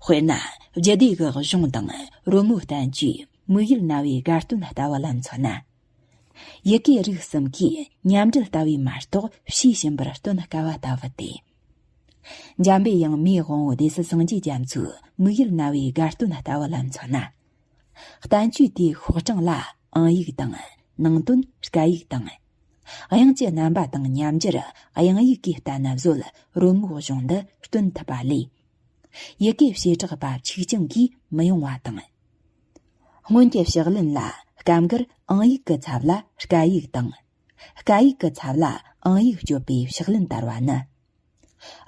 དཔེར་ན་རྒྱུད་སྡེ་གི་གཞུང་དང་རོལ་མོའི་བསྟན་བཅོས་དམིགས་ཡུལ་རྣ་བའི་དགའ་སྟོན་ལྟ་བུ་ལ་མཚོན་ན། ཡི་གེའི་རིགས་གསུམ་གྱིས་མཉམ་འབྲེལ་ལྟ་བུས་མ་གཏོགས་ཕྱིས་ཕྱིན་པར་སྟོན་དཀའ་བ་ལྟ་བུ་སྟེ། འཇམ་པའི་དབྱངས་མི་དབང་བོ་སྡེ་སྲིད་སངས་རྒྱས་རྒྱ་མཚོའི་དམིགས་ཡུལ་རྣ་བའི་དགའ་སྟོན་ལྟ་བུ་ལ་མཚོན་ན། བསྟན་བཅོས་དེའི་ཤོག་གྲངས་ལ་ཨང་ཡིག་དང་ནང་དོན་སྐད་ཡིག་དང་། དབྱངས་ཀྱི་རྣམ་པ་དང་ཉམས་འགྱུར་དབྱངས་ཡིག་གིས་བསྟན་ན་བཟོད་རོལ་མོའི་གཞུང་འདི་སྟོན་ཐུབ་པ་ལས། ཡི་གེ་བྱེ་བྲག་པ་ཆིག་རྐྱང་གིས་མི་ཡོང་བ་དང་། སྔོན་གྱི་ཕྱག་ལེན་ལ་སྐབས་འགར་ཨང་ཡིག་གི་ཚབ་ལ་སྐད་ཡིག་དང་། སྐད་ཡིག་གི་ཚབ་ལ་ཨང་ཡིག་སྤྱོད་པའི་ཕྱག་ལེན་དར་བ་ནི།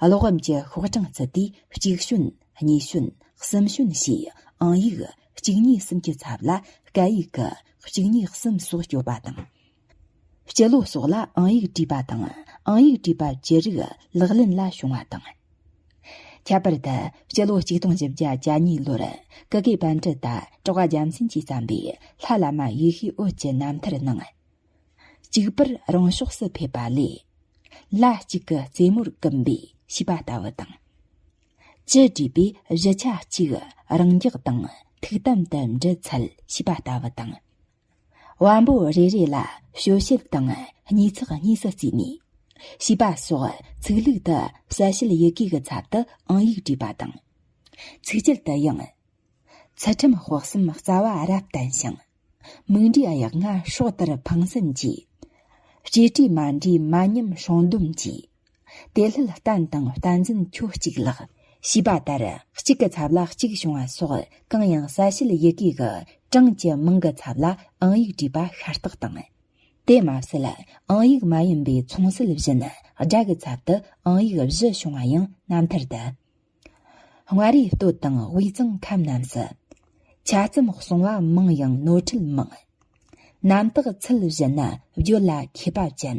ཀློག་འམ་གྱི་ཤོག་གྲངས་བརྩི་དུས་གཅིག་ཞོན། གཉིས་ཞོན། གསུམ་ཞོན་ཞེས་ཨང་ཡིག་གཅིག་གཉིས་གསུམ་གྱི་ཚབ་ལ་སྐད་ཡིག་གི་ གཅིག་གཉིས་གསུམ་སོགས་སྐྱོབ་པ་དང་། སྤྱི་ལོ་སོགས་ལ་ཨང་ཡིག་བྲིས་པ་དང་ཨང་ཡིག་བྲིས་པ་བཅུ་རིགས་ལག་ལེན་ལ་བྱུང་བ་དང་། ཁྱད་པར་དུ་སྤྱི་ལོ་གཅིག་སྟོང་བཞི་བརྒྱ་གྱ་གཉིས་ལོར་ཀུ་གེ་པཎྜི་ཏ་གྲགས་པ་རྒྱལ་མཚན་གྱིས་བརྩམས་པའི་ལྷ་བླ་མ་ཡེ་ཤེས་འོད་ཀྱི་རྣམ་ཐར་ནང་། གཅིག་པུར་རང་ཕྱོགས་སུ་ཕེབས་པ་ལས། ལ་གཅིག་གི་རྩེ་མོར་བསྐུམ་པའི་ཞེས་པ་ལྟ་བུ་དང་། བཅུ་བྲིས་པའི་བཞི་ཆ་གཅིག་རང་འཇགས་དང་ཐུགས་དམ་དུ་འབྲི་འཚལ་ཞེས་པ་ལྟ་བུ་དང་། བམ་པོ་རེ་རེ་ལ་དཔྱོད་བྱེད་དང་སྙེ་ཚགས་གཉིས་སུ་བརྩིས་ནས། ཞེས་པ་སོགས་ཚིག་ལྷུག་ཏུ་གསལ་བྱེད་ཡི་གེ་གི་ཚབ་ཏུ་ཨང་ཡིག་བྲིས་པ་དང་། ཚིགས་བཅད་དུ་ཡང་། ཚུལ་ཁྲིམས་དཔག་བསམ་རྩ་བ་རབ་བརྟན་ཞིང་། མིག་འབྲས་གཡག་རྔ་སྲོག་ལྟར་ཕངས་སེམས་ཀྱིས། གཅེས་སྤྲས་མ་འདྲེས་མ་ཉམས་སྲུང་སྡོམ་གྱིས། དེ་སླད་བསྟན་དང་བསྟན་འཛིན་ཁྱོད་གཅིག་ལགས། ཞེས་པ་ལྟར་གཅིག་གི་ཚབ་ལ་གཅིག་བྱུང་བ་སོགས་གང་ཡང་གསལ་བྱེད་ཡི་གེ་གི་གྲངས་ཀྱི་མིང་གི་ཚབ་ལ་ཨང་ཡིག་བྲིས་པ་ཤ་སྟག་དང་། དེ་མ་ཟད་ཨང་ཡིག་མ་ཡིན་པའི་མཚུངས་གསལ་བཞིན་སྒྲ་གི་ཚབ་ཏུ་ཨང་ཡིག་བཞི་བྱུང་བ་ཡང་རྣམ་ཐར་དུ། མངའ་རིས་སྟོད་དང་དབུས་གཙང་ཁམས་རྣམས་སུ། ཆ་ཙམ་གསུང་བ་མང་ཡང་ནོར་འཁྲུལ་མང་། རྣམ་དག་ཚུལ་བཞིན་ན་བརྗོད་ལ་མཁས་པ་ཅན།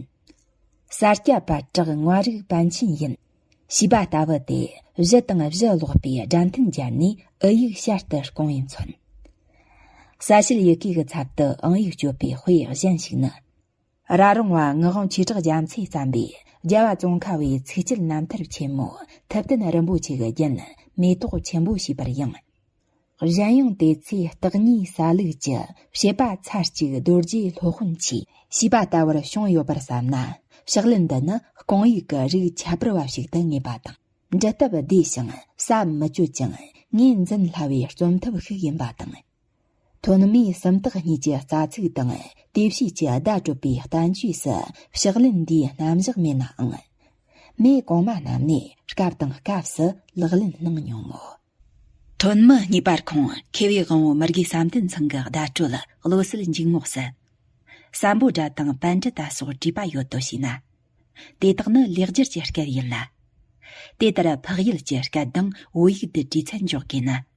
ས་སྐྱ་པ་བྲག་མངའ་རིས་པཎ་ཆེན་ཡིན། ཞེས་པ་ལྟ་བུ་དེ་བཞི་དང་བཞི་ཀློག་པའི་སྒྲ་མཐུན་སྦྱར་ནས་ཨུ་ཡིག་ཤར་དུ་སྐོང་བས་མཚོན། གསལ་བྱེད་ཡི་གེ་གི་ཚབ་ཏུ་ཨང་ཡིག་སྤྱོད་པའི་དཔེ་གཞན་ཞིག་ནི། ར་རོང་བ་ངག་དབང་ཆོས་གྲགས་རྒྱ་མཚོས་བརྩམས་པའི་རྒྱལ་བ་ཙོང་ཁ་བའི་ཚིགས་བཅད་རྣམ་ཐར་ཆེན་མོ་ཐུབ་བསྟན་རིན་པོ་ཆེ་གི་རྒྱན་མེ་ཏོག་ཆེན་པོ་ཞེས་པར་ཡང་། གཞན་ཡང་དེ་ཚེ་སྟག་ཉིད་ས་ལུགས་ཀྱི་བྱེད་པ་ཚར་གཅིག་རྡོ་རྗེ་སློབ་དཔོན་མཆིས་ཞེས་པ་ལྟ་བུར་བྱུང་ཡོད་པར་བསམ་ན། ཕྱག་ལེན་འདི་ནི་སྐོང་ཡིག་གི་རིགས་ཁྱད་པར་བ་ཞིག་ཏུ་ངེས་པ་དང་། འབྲི་སྟབས་བདེ་ཞིང་ཟ་མི་སྤྱོད་ཅིང་ངོས་འཛིན་སླ་བའི་རྩོམ་ཐབས་ཤིག་ཡིན་པ་དང་། ཐོན་མིའི་སུམ་རྟགས་གཉིས་ཀྱི་རྩ་ཚིག་དང་དེ་བྱས་ཀྱི་བརྡ་སྤྲོད་པའི་བསྟན་བཅོས་སུ་ཕྱག་ལེན་འདིའི་རྣམ་གཞག་མེད་ནའང་། མི་གོང་མ་རྣམས་ནས་སྐབས་དང་སྐབས་སུ་ལག་ལེན་གནང་མྱོང་ངོ་། ཐོན་མི་གཉིས་པར་ཁོང་མཁས་པའི་དབང་བོ་མི་དགེ་བསམ་གཏན་ཚང་གི་བརྡ་སྤྲོད་བློ་གསལ་འཇུག་ངོགས་སུ། སམ་བྷོ་ཊ་དང་པཎྜི་ཏ་སོགས་བྲིས་པ་ཡོད་དོ་ཞེ་ན། དེ་དག་ནི་ལེགས་སྦྱར་གྱི་སྐད་ཡིན་ལ། དེ་ལྟར་འཕགས་ཡུལ་གྱི་སྐད་དང་བོད་ཡིག་ཏུ་བྲིས་ཚད་འཇོག་དགོས་ན།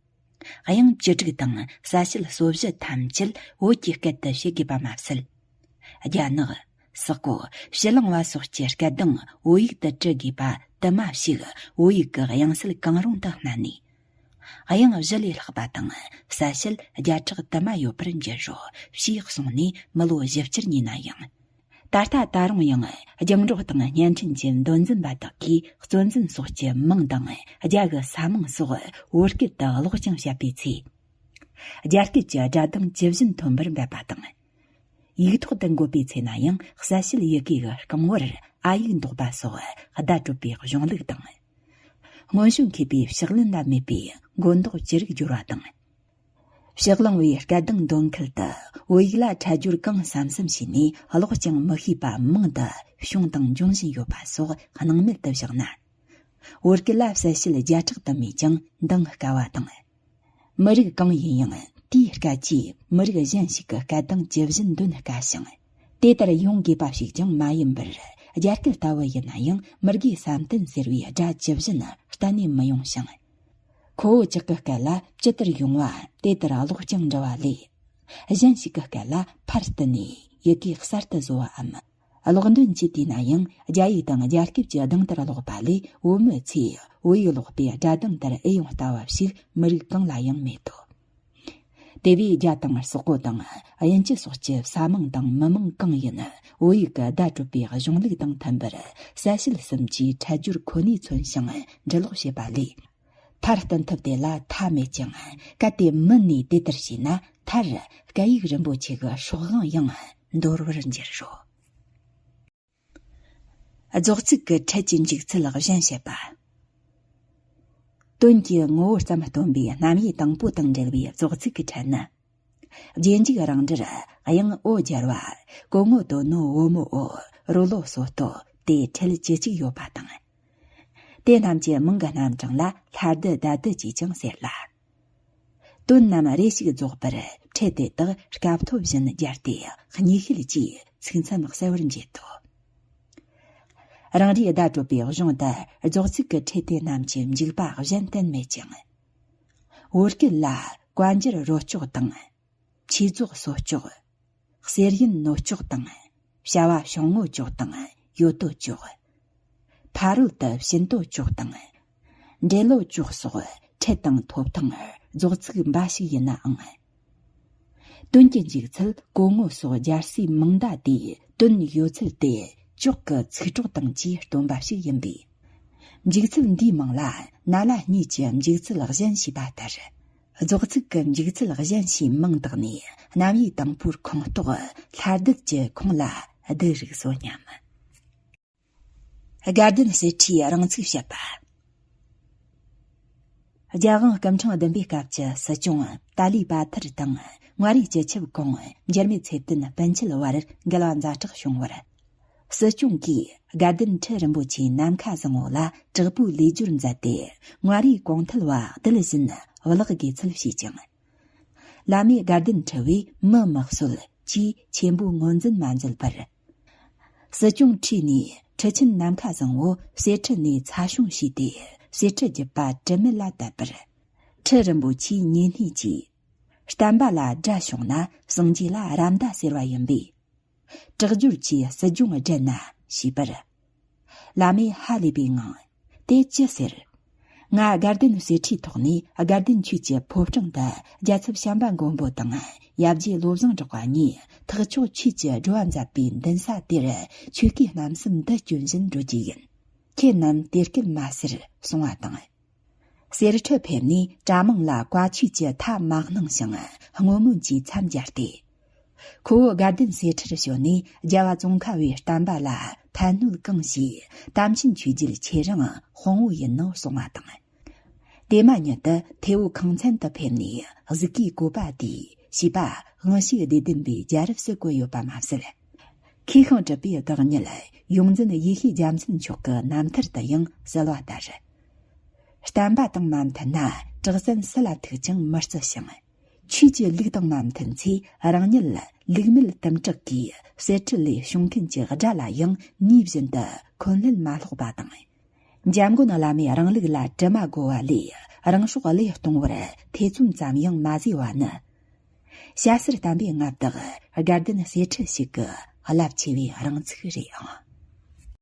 དབྱངས་བཅུ་དྲུག་དང་གསལ་བྱེད་སོ་བཞི་ཐམས་ཅད་བོད་ཀྱི་སྐད་དུ་བྱེད་དགོས་པ་མ་ཟད། རྒྱ་ནག་ས་གོ་ཕྱི་གླིང་བ་སོགས་ཀྱི་སྐད་དང་བོད་ཡིག་ཏུ་བྲི་དགོས་པ་དུ་མ་ཞིག་བོད་ཡིག་གི་དབྱངས་གསལ་གང་རུང་དུ་བསྣན་ནས། དབྱངས་བཞི་ལས་ལྷག་པ་དང་གསལ་བྱེད་བརྒྱ་ཕྲག་དུ་མ་ཡོད་པར་འགྱུར་རོ་ཞེས་གསུངས་ནས་མི་ལོ་བཞི་བཅུར་ཉེ་ན་ཡང་། ད་ལྟ་ད་རུང་ཡང་རྒྱང་སྒྲོག་དང་བརྙན་འཕྲིན་གྱི་འདོན་འཛིན་པ་དག་གིས་གཙོ་འཛིན་སོགས་ཀྱི་མིང་དང་རྒྱ་གི་ས་མིང་སོགས་བོད་སྐད་དུ་ཀློག་ཅིང་བཤད་པའི་ཚེ། རྒྱ་སྐད་ཀྱི་སྒྲ་གདངས་ཇི་བཞིན་ཐོན་པར་འབད་པ་དང་། ཡིག་ཐོག་ཏུ་འགོད་པའི་ཚེ་ན་ཡང་གསལ་བྱེད་ཡི་གེ་གི་རྐང་བར་ཨ་ཡིག་འདོགས་པ་སོགས་བརྡ་སྤྲོད་པའི་གཞུང་ལུགས་དང་། སྔོན་བྱོན་མཁས་པའི་ཕྱག་ལེན་ལ་མེད་པའི་མགོ་འདོགས་ཅི་རིགས་སྦྱོར་བ་དང་། ཕྱི་གླིང་བའི་སྐད་གདངས་འདོན་ཁུལ་དུ་བོད་ཡིག་ལ་ཁྲལ་སྦྱོར་གང་བསམ་བསམ་བྱས་ནས་ཀློག་ཀྱང་མི་ཤེས་པ་མང་དུ་བྱུང་དང་འབྱུང་བཞིན་ཡོད་པ་སོགས་སྣང་མེད་དུ་བཞག་ན། བོད་སྐད་ལ་གསལ་བྱེད་བརྒྱ་ཕྲག་དུ་མས་ཀྱང་འདང་དཀའ་བ་དང་། མི་རིགས་གང་ཡིན་ཡང་དེའི་སྐད་ཀྱིས་མི་རིགས་གཞན་ཞིག་གི་སྐད་གདངས་ཇི་བཞིན་འདོན་དཀའ་ཞིང་། དེ་ལྟར་ཡོང་དགོས་པ་ཞིག་ཀྱང་མ་ཡིན་པར། རྒྱ་སྐད་ལྟ་བུ་ཡིན་ན་ཡང་མི་དགེ་བསམ་གཏན་ཟེར་བའི་སྒྲ་ཇི་བཞིན་གཏན་ནས་མི་ཡོང་ཞིང་། ཁོ་བོ་ཅག་གི་སྐད་ལ་ཇི་ལྟར་ཡོང་བ་དེ་ལྟར་ཀློག་ཀྱང་འགྲོ་བ་ལས། གཞན་ཞིག་གི་སྐད་ལ་ཕར་བསྟུན་ནས་ཡི་གེ་གསར་དུ་བཟོ་བའམ། ཀློག་འདོན་བྱེད་དུས་ན་ཡང་རྒྱ་ཡིག་དང་རྒྱ་སྐད་ཀྱི་གདངས་ལྟར་ཀློག་པ་ལས་བོད་མི་ཚོས་བོད་ཡིག་ཀློག་པའི་སྒྲ་གདངས་ལྟར་ཨེ་ཡོང་ལྟ་བ་ཞིག་མི་རིགས་གང་ལ་ཡང་མེད་དོ། དེ་བས་རྒྱ་དང་སོག་པོ་དང་དབྱིན་ཇི་སོགས་ཀྱི་ས་མིང་དང་མི་མིང་གང་ཡིན་བོད་ཡིག་གི་བརྡ་སྤྲོད་པའི་གཞུང་ལུགས་དང་མཐུན་པར་གསལ་བྱེད་གསུམ་གྱིས་ཁྲལ་སྦྱོར་ཁོ་ནས་མཚོན་ཞིང་འབྲི་ཀློག་བྱེད་པ་ལས། མཐར་གཏན་ཐབས་དེ་ལ་མཐའ་མེད་ཅིང་གལ་ཏེ་མུ་ནས་དེ་ལྟར་བྱས་ན་མཐར་སྐད་ཡིག་རིན་པོ་ཆེ་གི་སྲོག་དབང་ཡང་འདོར་བར་འགྱུར་རོ། རྫོགས་ཚིག་གི་ཕྲད་ཀྱི་འཇུག་ཚུལ་གཞན་བཤད་པ། དོན་གྱི་ངོ་བོ་ཙམ་སྟོན་པའི་རྣམ་དབྱེ་དང་པོ་དང་འབྲེལ་བའི་རྫོགས་ཚིག་གི་ཕྲད་ནི། རྗེས་འཇུག་རང་འགྲེལ་དབྱངས་ཨོ་སྦྱར་བ། གོ་ངོ་དོ་ནོ་བོ་མོ་ཨོ། རོ་ལོ་སོ་ཏོ། དེ་ཕྲད་བཅུ་གཅིག་ཡོད་པ་དང་། དེ་རྣམས་ཀྱི་མིང་གི་རྣམ་གྲངས་ལ་ལྷ་ལྡུ་ཟླ་ལྡུ་ཅེས་ཀྱང་ཟེར་ལ། དོན་རྣམས་རེ་ཞིག་རྫོགས་པར་ཕྲད་དེ་དག་སྐབས་ཐོབ་བཞིན་སྦྱར་ཏེ་གཉིས་ཤེས་ཀྱིས་ཚིག་མཚམས་གསལ་བར་འབྱེད་དོ། རང་རེའི་བརྡ་སྤྲོད་པའི་གཞུང་དུ་རྫོགས་ཚིག་གི་ཕྲད་དེ་རྣམས་ཀྱི་འཇུག་པ་གཞན་གཏན་མེད་ཅིང་། བོད་སྐད་ལ་བཀའ་འགྱུར་རོ་ཅོག་དང་། ཆོས་རྫོགས་སོ་ཅོག་གསེར་ཡུན་ནོ་ལྕོག་དང་། བྱ་བ་བྱང་ངོ་ལྕོག་དང་ཡོད་དོ་ལྕོག། ཕ་རོལ་ཏུ་ཕྱིན་ཏོ་ལྕོག་དང་། འབྲེལ་ལོ་ལྕོག་སོགས་ཁྲི་དང་ཐོབ་ཐང་རྫོགས་ཚིག་འབའ་ཞིག་ཡིན་ནའང་། དོན་གྱི་འཇུག་ཚུལ་གོ་ངོ་སོགས་སྦྱར་སའི་མིང་བརྡ་དེའི་དོན་ཡོད་ཚུལ་དེ་ལྕོག་གི་ཚིག་གྲོགས་དང་བཅས་སྟོན་པ་ཞིག་ཡིན་པས། འཇུག་ཚུལ་འདིའི་མིང་ལ་ན་ལ་གཉིས་ཀྱི་འཇུག་ཚུལ་གཞན་ཞེས་པ་ལྟར། རྫོགས་ཚིག་གི་འཇུག་ཚུལ་གཞན་ཞེས་མིང་བཏགས་ནས་རྣམ་དབྱེ་དང་པོའི་ཁོངས་གཏོགས་ལྷ་ལྡན་གྱི་ཁོངས་ལ་བསྡུ་རིགས་སོ་སྙམ། དགའ་ལྡན་གསེར་ཁྲིའི་རིང་ཚིག་བཤད་པ། རྒྱལ་དབང་སྐུ་ཕྲེང་བདུན་པའི་སྐབས་ཀྱི་སྲིད་སྐྱོང་ཏཱ་ལའི་བ་ཐར་དང་མངའ་རིས་སྤྱི་ཁྱབ་གོང་འགྱུར་མེད་ཚེ་བརྟན་སྤུན་མཆེད་བར་འགལ་བ་ཛ་དྲག་བྱུང་བར། སྲིད་སྐྱོང་གིས་དགའ་ལྡན་ཁྲི་རིན་པོ་ཆེའི་ནམ་མཁའ་བཟང་བོ་ལ་དྲག་པོའི་ལས་སྦྱོར་མཛད་དེ། མངའ་རིས་གོང་ཐལ་བ་བདུད་བཞིན་བརླག་དགོས་ཚུལ་བྱས་ཀྱང་། བླ་མས་དགའ་ལྡན་ཁྲི་བའི་མི་མི་གསོད་ཅེས་ཆེན་པོའི་ངོས་འཛིན་མ་མཛད་པར། སྲིད་སྐྱོང་ཁྲིས་ནས་ཁྲི་ཆེན་ནམ་མཁའ་བཟང་བོ་གསེར་ཁྲི་ནས་ཚ་ཞུང་བྱས་ཏེ། གསེར་ཁྲི་རྒྱུད་པ་དྲི་མེད་ལ་དད་པར། ཁྲི་རིན་པོ་ཆེའི་ཉེ་གནས་ཀྱིས། བསྟན་པ་ལ་དགྲ་བྱུང་ན་སངས་རྒྱས་ལ་ར་མདའ་ཟེར་བ་ཡིན་པས། དྲག་སྦྱོར་གྱིས་སྲིད་སྐྱོང་བསྒྲལ་ན་ཞེས་པར། བླ་མས་ཧ་ལས་པའི་ངང་། དེ་ཅི་ཟེར། ང་དགའ་ལྡན་གསེར་ཁྲིའི་ཐོག་ནས་དགའ་ལྡན་ཆོས་ཀྱི་ཕོ་བྲང་དུ་རྒྱལ་ཚབ་བྱམས་པ་མགོན་པོ་དང་ཡབ་རྗེ་བློ་བཟང་གྲགས་པ་གཉིས་ཐེག་མཆོག་ཆོས་ཀྱི་སྒྲོལ་བ་མཛད་པའི་མདུན་ས་དེར་ཆོས་གོས་རྣམ་གསུམ་འདི་གྱོན་བཞིན་འགྲོ་རྒྱུ་ཡིན། ཁྱེད་རྣམས་དེ་སྐད་མ་ཟེར་གསུང་བ་དང་། གསེར་ཁྲི་ཕེབས་ནས་གྲྭ་མང་ལ་བཀའ་ཆོས་ཀྱི་མཐའ་མ་གནང་ཞིང་བསྔོ་སྨོན་གྱིས་མཚམས་སྦྱར་ཏེ། ཁོ་བོ་དགའ་ལྡན་གསེར་ཁྲིར་བྱོན་ནས་རྒྱལ་བ་ཙོང་ཁ་བའི་བསྟན་པ་ལ་ཕན་གནོད་གང་བྱས་དམ་ཅན་ཆོས་བརྒྱུད་ཁྱེད་རང་དཔང་བོ་ཡིན་ནོ་གསུང་བ་དང་། དེ་མ་ཉིད་དུ་ཐེ་བོ་ཁང་ཚན་དུ་ཕེབས་ནས་གཟིགས་སྐུའི་བཀོད་པ་དེས་ཞེས་པ་དབང་ཕྱུག་སྡེ་བདུན་པའི་རྒྱལ་རབས་སུ་བཀོད་ཡོད་པ་མ་ཟད། མཁས་ཤིང་གྲུབ་པའི་བདག་ཉིད་ཡོངས་འཛིན་ཡེ་ཤེས་རྒྱལ་མཚན་མཆོག་གི་རྣམ་ཐར་དུ་ཡང་གསལ་བ་ལྟར། བསྟན་པ་དང་མ་མཐུན་ན་དྲག་ཟན་སུ་ལ་ཐུག་ཀྱང་མི་བརྩི་ཞིང་། ཆོས་ཀྱི་ལུགས་དང་མ་མཐུན་ཚེ་རང་ཉིད་ལུགས་མེད་དམ་དྲག་གིས་གསེར་ཁྲི་ལས་བྱུང་མཁན་གྱི་དགྲ་ལ་ཡང་ངེས་བཞིན་དུ་འཁོན་ལན་མ་སློག་པ་དང་། འཇམ་མགོན་བླ་མས་རང་ལུགས་ལ་དྲི་མ་གོ་བ་ལས་རང་སྲོག་བློས་གཏོང་བར་ཐེ་ཚོམ་ཙམ་ཡང་མ་བཟོས་པ་ནི། སྐྱ་སེར་བསྟན་པའི་མངའ་བདག་དགའ་ལྡན་གསེར་ཁྲི་ཞིག་གི་རླབས་ཆེ་བའི་རང་ཚུགས་རེད་ཨང་།